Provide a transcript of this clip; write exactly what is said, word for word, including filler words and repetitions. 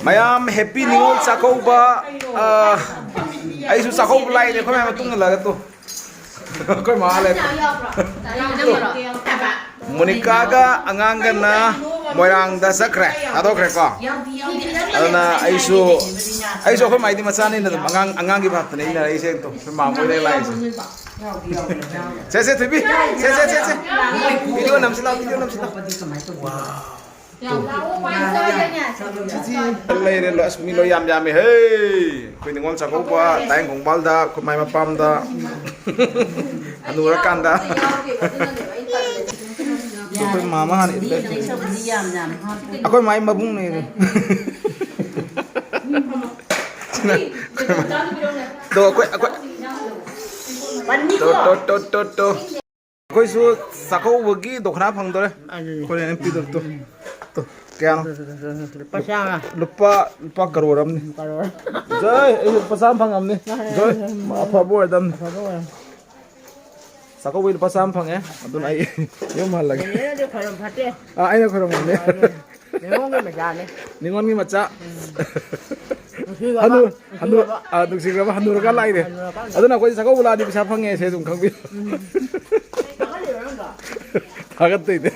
ꯃꯌꯥꯝ ꯍꯦꯄꯤ ꯅꯤꯉꯣꯜ ꯆꯥꯛꯀꯧꯕ꯫ ꯑ, ꯑꯩꯁꯨ ꯆꯥꯛꯀꯧꯕ ꯂꯥꯛꯏꯅꯦ, ꯑꯩꯈꯣꯏ ꯃꯌꯥꯝ ꯃꯇꯨꯡ ꯏꯜꯂꯒ ꯇꯨ꯫ ꯑꯩꯈꯣꯏ ꯃꯥ ꯂꯩ꯫ ꯃꯣꯅꯤꯀꯥꯒ ꯑꯉꯥꯡꯒꯅ ꯃꯣꯏꯔꯥꯡꯗ ꯆꯠꯈ꯭ꯔꯦ, ꯊꯥꯗꯣꯛꯈ꯭ꯔꯦꯀꯣ꯫ ꯑꯗꯨꯅ ꯑꯩꯁꯨ, ꯑꯩꯁꯨ ꯑꯩꯈꯣꯏ ꯃꯥꯏꯗꯤ ꯃꯆꯥꯅꯤꯅ ꯑꯗꯨꯝ ꯑꯉꯥꯡ, ꯑꯉꯥꯡꯒꯤ ꯚꯥꯞꯇꯅꯦ ꯑꯩꯅ ꯑꯩꯁꯦ ꯑꯗꯨꯝ ꯑꯩꯈꯣꯏ ꯃꯥ ꯃꯣꯏ ꯂꯩ ꯂꯥꯛꯏꯁꯦ꯫ ꯁꯦ, ꯁꯦ, ꯊꯣꯏꯕꯤ꯫ ꯁꯦ, ꯁꯦ, ꯁꯦ, ꯁꯦ꯫ ꯚꯤꯗꯤꯑꯣ ꯅꯝꯁꯤ ꯂꯥꯎ, ꯚꯤꯗꯤꯑꯣ ꯅꯝꯁꯤ ꯂꯥꯎ꯫ ꯂꯩꯔꯦ, ꯂꯣꯏ-, ꯑꯁ, ꯃꯤ ꯂꯣꯏ ꯌꯥꯝ ꯌꯥꯝꯃꯦ ꯍꯦ꯫ ꯑꯩꯈꯣꯏ ꯅꯤꯉꯣꯜ ꯆꯥꯛꯀꯧꯕ, ꯇꯥꯏꯌꯦꯡ ꯈꯣꯡꯕꯥꯜꯗ, ꯑꯩꯈꯣꯏ ꯃꯥꯏ ꯃꯄꯥꯝꯗ꯫ ꯍꯅꯨꯔꯀꯥꯟꯗ꯫ ꯑꯩꯈꯣꯏ ꯃꯥꯃ ꯍꯥꯟꯅ ꯏꯜꯂꯦ꯫ ꯑꯩꯈꯣꯏ ꯃꯥꯏ ꯃꯕꯨꯡꯅꯦ꯫ ꯇꯣ, ꯑꯩꯈꯣꯏ, ꯑꯩꯈꯣꯏ꯫ ꯇꯣ, ꯇꯣ, ꯇꯣ, ꯇꯣ, ꯇꯣ꯫ ꯑꯩꯈꯣꯏꯁꯨ ꯆꯥꯛꯀꯧꯕꯒꯤ ꯗꯣꯈꯅꯥ ꯐꯪꯗꯣꯔꯦ꯫ ꯑꯗꯨꯅꯤ꯫ ꯑꯩꯈꯣꯏꯅ ꯑꯩꯅ ꯄꯤꯗꯣꯔꯦ꯫ ꯇꯨ, ꯇꯨ, ꯀꯌꯥꯅꯣ? ꯂꯨꯄꯥ ꯆꯥꯝꯃ꯫ ꯂꯨꯄꯥ, ꯂꯨꯄꯥ ꯀꯔꯣꯔ ꯑꯃꯅꯤ꯫ ꯀꯔꯣꯔ꯫ ꯖꯣꯏ, ꯑꯩ ꯂꯨꯄꯥ ꯆꯥꯝꯃ ꯐꯪꯉꯝꯅꯤ꯫ ꯃꯥꯅꯦ꯫ ꯖꯣꯏ, ꯑꯐꯕ ꯑꯣꯏꯔꯗꯝꯅꯤ꯫ ꯑꯐꯕ ꯑꯣꯏꯔꯝꯅꯤ꯫ ꯆꯥꯛꯀꯧꯕꯒꯤ ꯂꯨꯄꯥ ꯆꯥꯝꯃ ꯐꯪꯉꯦ꯫ ꯑꯗꯨꯅ ꯑꯩ ꯌꯨꯝ ꯍꯜꯂꯒꯦ꯫ ꯅꯦꯅꯦꯅꯗꯤ ꯈꯣꯏꯔꯝ ꯐꯠꯇꯦ꯫ ꯑꯥ, ꯑꯩꯅ ꯈꯣꯏꯔꯝꯃꯝꯅꯦ꯫ ꯅꯤꯉꯣꯜꯒꯤ ꯃꯆꯥꯅꯦ꯫ ꯅꯤꯉꯣꯜꯒꯤ ꯃꯆꯥ꯫ ꯎꯝ꯫ ꯅꯨꯡꯁꯤꯈ꯭ꯔꯕ, ꯍꯅꯨ-, ꯍꯅꯨ-, ꯅꯨꯡꯁꯤꯈ꯭ꯔꯕ꯫ ꯑꯥ, ꯅꯨꯡꯁꯤꯈ꯭ꯔꯕ ꯍꯅꯨꯔꯀꯥꯟ ꯂꯥꯛꯏꯅꯦ꯫ ꯍꯅꯨꯔꯀꯥꯟꯗ꯫ ꯑꯗꯨꯅ ꯑꯩꯈꯣꯏꯗꯤ ꯆꯥꯛꯀꯧꯕ ꯂꯥꯛꯑꯗꯤ ꯄꯩꯁꯥ ꯐꯪꯉꯦ ꯁꯦ ꯑꯗꯨꯝ ꯈꯪꯕꯤꯌꯨ꯫ ꯎꯝ꯫ ꯊꯥꯒꯠꯂꯤꯔꯣ ꯅꯪꯗꯣ? ꯊꯥꯒꯠꯇꯣꯏꯅꯦ꯫